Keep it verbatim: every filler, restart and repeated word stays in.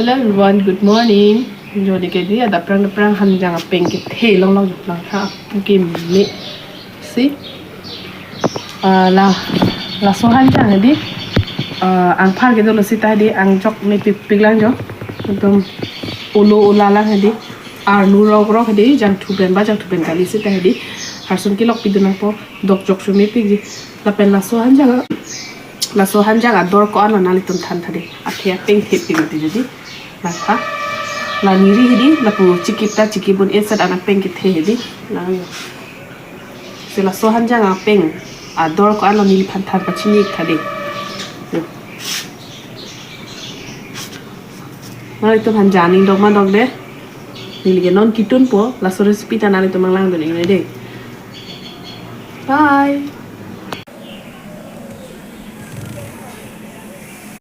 Hello everyone, good morning. Jodi ke di, ada prang prang hanjang apeng kethe longlong jok lang ha, apu ke me. Si. Ah, la, laso hanjang di. Ah, angphar ke dolo seta di, angjok mepik pik lang jo. Ekdom ulo ula lang di. Arlu rok rok di, jangthu pen ba jangthu pen kali seta di. Harsun kelok pidun nangpo, dok jok su mepik di. Lapen laso hanjang, laso hanjang ador ko-an lo nanglitum than tha di. Athe apeng thepik di jodi. Lata. La niri hidi, lapu chikip ta chikip un-e set an apeng kethe hidi. Lang yo. Si laso hanjang apeng ador ko-an lo neliphan than pachini tha di. Yo. Nanglitum hanjang aning dok ma dok de. Neli ke non kitunpo, laso recipe ta nanglitum nanglang dun ingnoi de. Bye.